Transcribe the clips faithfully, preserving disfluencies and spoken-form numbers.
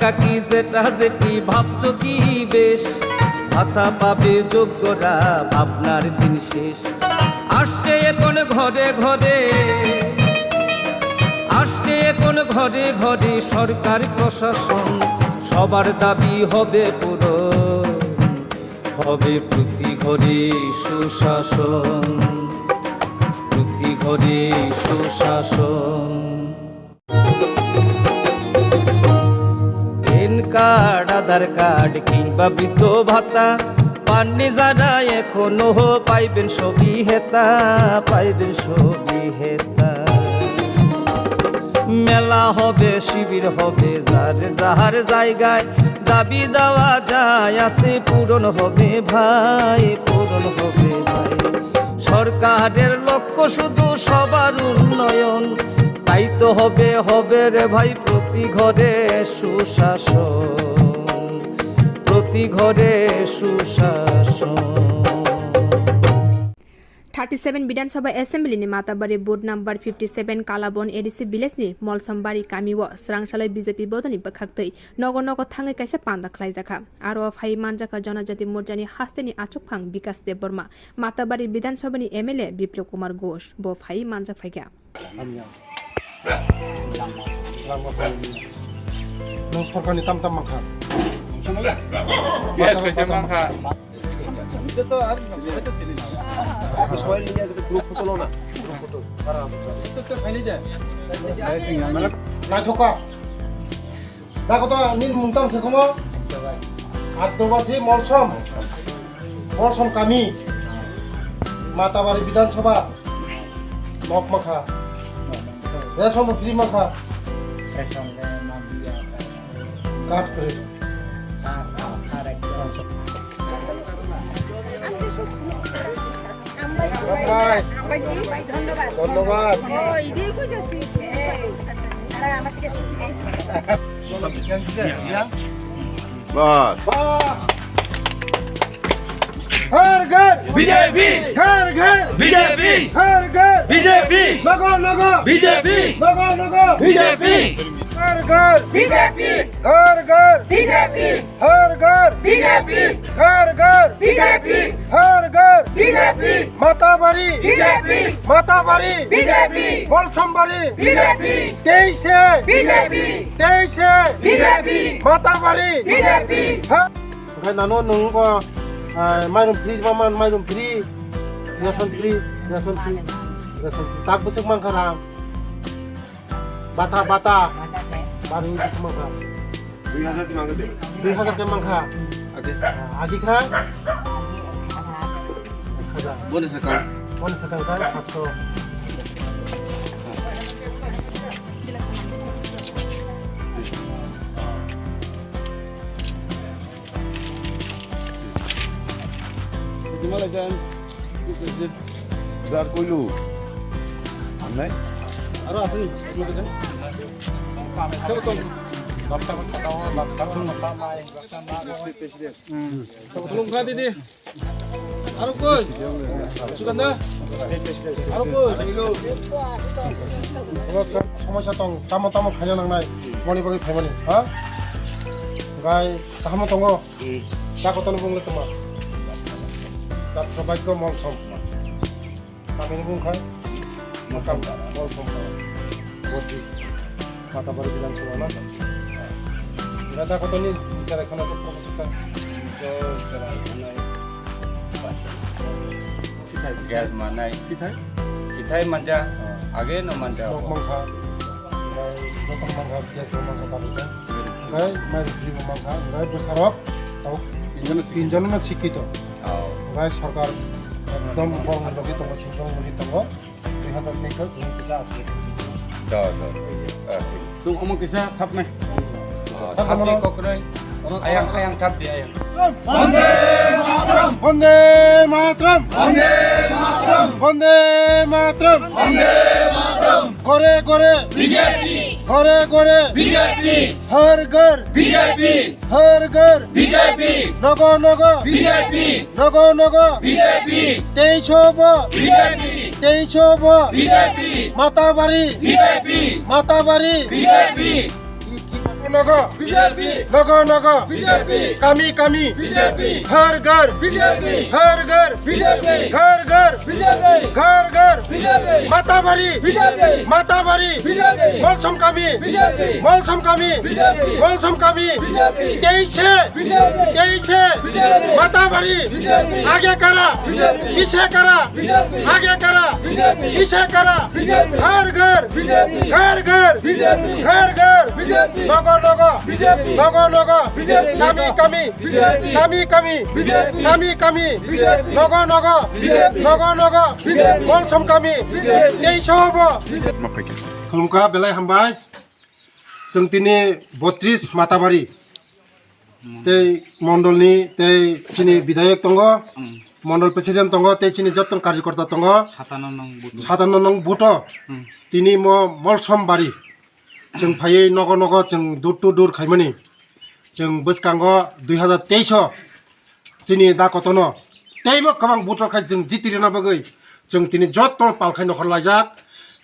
কাকি জেঠা জেঠি ভাবছো কি বেশ, ভাতা পাবে যোগ্যরা, ভাবনার দিন শেষ। আসছে এখন ঘরে ঘরে, আসছে এখন ঘরে ঘরে সরকার প্রশাসন, সবার দাবি হবে পূরণ, হবে প্রতি ঘরে সুশাসন, প্রতি ঘরে সুশাসন। প্যান কার্ড, আধার কার্ড কিংবা বৃদ্ধ ভাতা পাননি যারা এখনো, পাইবেন সবই হেতা, পাইবেন সবই হেতা। মেলা হবে, শিবির হবে, যার যাহার জায়গায় দাবি দেওয়া যায় আছে, পূরণ হবে ভাই, পূরণ হবে ভাই। সরকারের লক্ষ্য শুধু সবার উন্নয়ন, তাই তো হবে, হবে রে ভাই প্রতি ঘরে সুশাসন, প্রতি ঘরে সুশাসন। Thirty seven Bidhan Sabha Assembly ni Matabari booth number fifty seven Kalabon A D C village ni Molsombari kami o swrangsaloi B J P bodol ni bwkhaktwi nogo nogo thangwi kaisa panda khlaijakha. Aro phai manjakha Jonojati Morcha ni haste ni achukphang Bikas Debbarma, Matabari Bidhan Sabha ni M L A Biplab Kumar Ghosh bo phai manjak phaikha. Nwng sorkarni tam tam mankha. Yes, kaisa mankha. Group photo lo na. Group photo. Naithokha. Dakoto nini mung tang se komo? Addobasi Molsom. Molsom kami. Matabari Bidhan Sabha. Nok makha. Ration bo free makha. Card free. ধন্যবাদ। বাহ। হর ঘর BJP. হর ঘর BJP. হর ঘর BJP. নগো নগো BJP. নগো নগো বিজেপি। হর ঘর বিজেপি। হর ঘর বিজেপি। হর ঘর বিজেপি। হর ঘর বিজেপি। হর ঘর বিজেপি। মাতাবাড়ি বিজেপি। মাতাবাড়ি বিজেপি। মলসমবাড়ি বিজেপি। তেইশে বিজেপি। তেইশে বিজেপি। মাতাবাড়ি বিজেপি। হ্যাঁ। Oke, nano nwng bo, ah, mairum free ba man, mairum free, ration free, ration free, ration free. Tak bwswk mankha rang. Bata, bata. Baru itu mankha. Dui hajar di mankha de. Dui hajar ke mankha. Oke. Ah, agi kha? Ek hajar. Bonus account. Bonus account kha, satsho. Himalayan, jar koilu. Amnai? Aro apni, apni kan? Coba tong. Laptop, laptop, laptop, laptop, laptop. Hmm. Coba tolong ka, Didi. Aro koi? Suganda? Aro koi? Omo sa-, somosya tong, tamo tamo khaina nangnai, moni bagwi phaimani, ha? Gai, kaham tongo? Hmm. Dakoto ni bung le tongma? Jatra Bhagya Molsom. Kami ni bung kha? Makam Molsom. Boti. Matabari Bidhan Sabha na? Ira dakoto ni bichar khana to professor ta? Bichar khana. Gas manai. Kithai? Kithai manja. Ah. Age no manja. Nok mankha. Gai, nok mankha, gas mankha, tabuk. Gai, mai ripri mankha. Gai, bwsarok. Tau. Tinjon no sikito. Oh. Gai, sorkar. Ekdom borok logi tongo, sinjong logi tongo. Dui hazar teis o chwng kisa aswk. Da, da, da, da. Tung omo kisa thapnai. Ah, thapdi kokroi. Ayang, ayang thapdi, ayang. Vande Mataram! Vande Mataram! Vande Mataram! ঘরে ঘরে বিজেপি! ঘরে ঘরে বিজেপি! হর ঘর BJP! হর ঘর BJP! নগো নগো বিজেপি! নগো নগো বিজেপি! তেইশ হব বিজেপি! তেইশ হব BJP! Matabari BJP! Matabari BJP! Nogo. B J P. Nogo nogo. B J P. Kami kami. B J P. Ghar ghar. B J P. Ghar ghar. B J P. Ghar ghar. B J P. Ghar ghar. B J P. Matabari. B J P. Matabari. B J P. Molsom kami. B J P. Molsom kami. B J P. Molsom kami. B J P. Teise. B J P. Teise. B J P. Matabari. B J P. Age kara. B J P. Ise kara. B J P. Age kara. B J P. Ise kara. B J P. Ghar ghar. B J P. Ghar ghar. B J P. Ghar ghar. B J P. Nogo nogo. B J P. Nogo nogo. B J P. Kami kami. B J P. Kami kami. B J P. Kami kami. B J P. Nogo nogo. B J P. Nogo nogo. B J P. Molsom kami. B J P. Teise obo. Khulumkha, belai hambai. Chwng tini botris Matabari tei mondolni tei chini bidhayok tongo, mondol president tongo tei chini joto karjokorta tongo. Satano nong buto. Satano nong buto. Hmm. Tini mo Molsom bari. Chwng phaiwi nogo nogo chwng door to door khaimani. Chwng bwskango dui hazar teis o chini da kotono teibo kwbang vote rok khai chwng jiti rwna bagwi chwng tini joto pal khai nokhor laijak.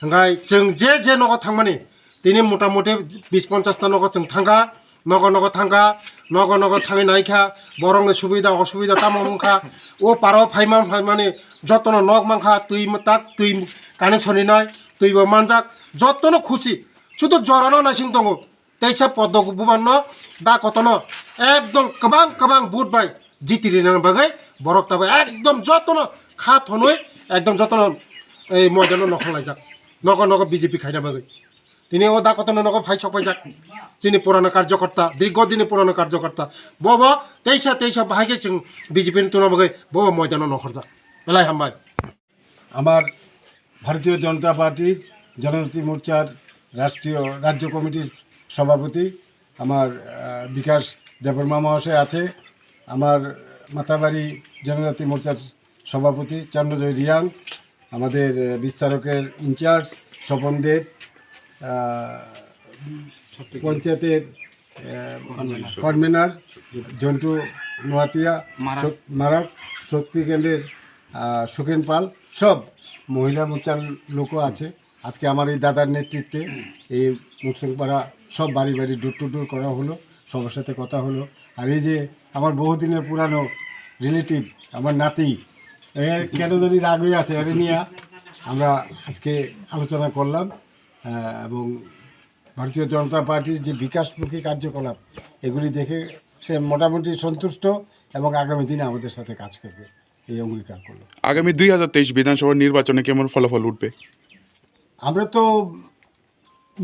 Hwnkhai chwng je je nogo thangmani tini mota moti bis ponchas ta nogo chwng thangkha, nogo nogo thangkha, nogo nogo thangwi naikha, borokni subida osubida tamo wngkha, o paro phaima phaimani jotono nok mankha, twi mwtak, twi connection rinai, twibo manjak, jotono khusi, sudu jorano naising tongo. Teisa poddo bubanno da kotono ekdom kwbang kwbang vote bai jiti rina bagwi borok tabuk ekdom jotono kha thonwi ekdom jotono ei moidano nokhorlaijak, nogo nogo B J P khaina bagwi. Tini o da kotono nogo phai sok paijak chini purana karjokorta, dirgo dini purana karjokorta, bobo teisa teisa bahai khe chwng B J P ni tuna bagwi bobo moidano nokhorjak. Belai hambai. আমার ভারতীয় জনতা পার্টির জনজাতি মোর্চার রাষ্ট্রীয়, রাজ্য কমিটির সভাপতি আমার, আহ, বিকাশ দেববর্মা মহাশয় আছে, আমার মাতাবাড়ি জনজাতি মোর্চার সভাপতি চন্দ্রজয় রিয়াং, আমাদের, আহ, বিস্তারকের ইনচার্জ স্বপন দেব, আহ, পঞ্চায়েতের, আহ, কনভেনার। কনভেনার জন্টু নোয়াতিয়া, মারাক। শক-, মারাক, শক্তি কেন্দ্রের, আহ, সুখেন পাল, সব মহিলা মোর্চার লোকও আছে। আজকে আমার এই দাদার নেতৃত্বে এই মুকসুংপাড়া সব বাড়ি বাড়ি door to door করা হলো, সবার সাথে কথা হলো। আর এই যে আমার বহুদিনের পুরানো রিলেটিভ, আমার নাতি, এ কেন জানি রাগ হয়ে আছে, এরে নিয়ে আমরা আজকে আলোচনা করলাম, আহ, এবং ভারতীয় জনতা পার্টির যে বিকাশমুখী কার্যকলাপ, এগুলি দেখে সে মোটামুটি সন্তুষ্ট এবং আগামী দিনে আমাদের সাথে কাজ করবে, এই অঙ্গীকার করলো। আগামী দুই হাজার তেইশ বিধানসভা নির্বাচনে কেমন ফলাফল উঠবে? আমরা তো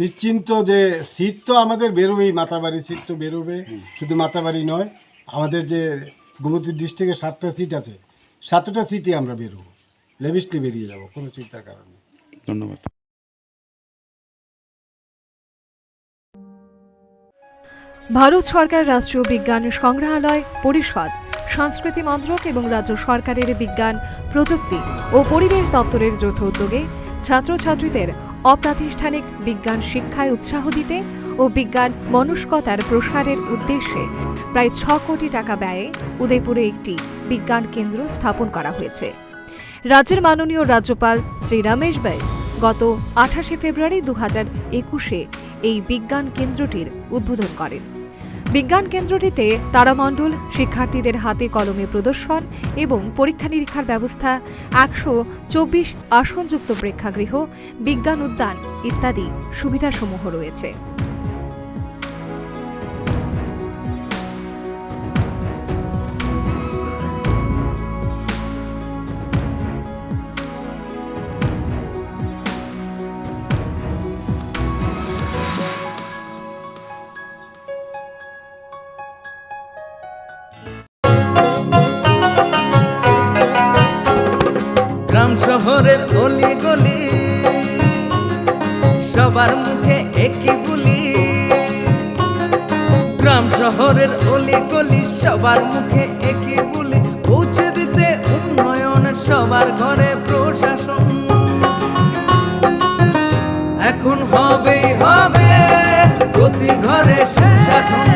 নিশ্চিন্ত যে সিট তো আমাদের বেরোবেই, মাতাবাড়ি সিট তো বেরোবে, হুম। শুধু মাতাবাড়ি নয়, আমাদের যে গোমতী ডিস্ট্রিক্টে সাতটা সিট আছে, সাতটা সিটই আমরা বেরোবো, লেভিশলি বেরিয়ে যাবো, কোনো চিন্তার কারণ নেই। ধন্যবাদ। ভারত সরকার রাষ্ট্রীয় বিজ্ঞান সংগ্রহালয় পরিষদ, সংস্কৃতি মন্ত্রক এবং রাজ্য সরকারের বিজ্ঞান, প্রযুক্তি ও পরিবেশ দপ্তরের যৌথ উদ্যোগে ছাত্রছাত্রীদের অপ্রাতিষ্ঠানিক বিজ্ঞান শিক্ষায় উৎসাহ দিতে ও বিজ্ঞান মনস্কতার প্রসারের উদ্দেশ্যে প্রায় ছ কোটি টাকা ব্যয়ে উদয়পুরে একটি বিজ্ঞান কেন্দ্র স্থাপন করা হয়েছে। রাজ্যের মাননীয় রাজ্যপাল শ্রী রমেশ বাইস গত আঠাশে ফেব্রুয়ারি দু হাজার একুশে এই বিজ্ঞান কেন্দ্রটির উদ্বোধন করেন। বিজ্ঞান কেন্দ্রটিতে তারামণ্ডল শিক্ষার্থীদের হাতে কলমে প্রদর্শন এবং পরীক্ষা নিরীক্ষার ব্যবস্থা, একশো চব্বিশ আসনযুক্ত প্রেক্ষাগৃহ, বিজ্ঞান উদ্যান ইত্যাদি সুবিধাসমূহ রয়েছে। গ্রাম শহরের অলি গলি, সবার মুখে একই বুলি। গ্রাম শহরের অলি গলি, সবার মুখে একই বুলি। পৌঁছে দিতে উন্নয়নের সবার ঘরে প্রশাসন। এখন হবেই হবে প্রতি ঘরে সুশাসন।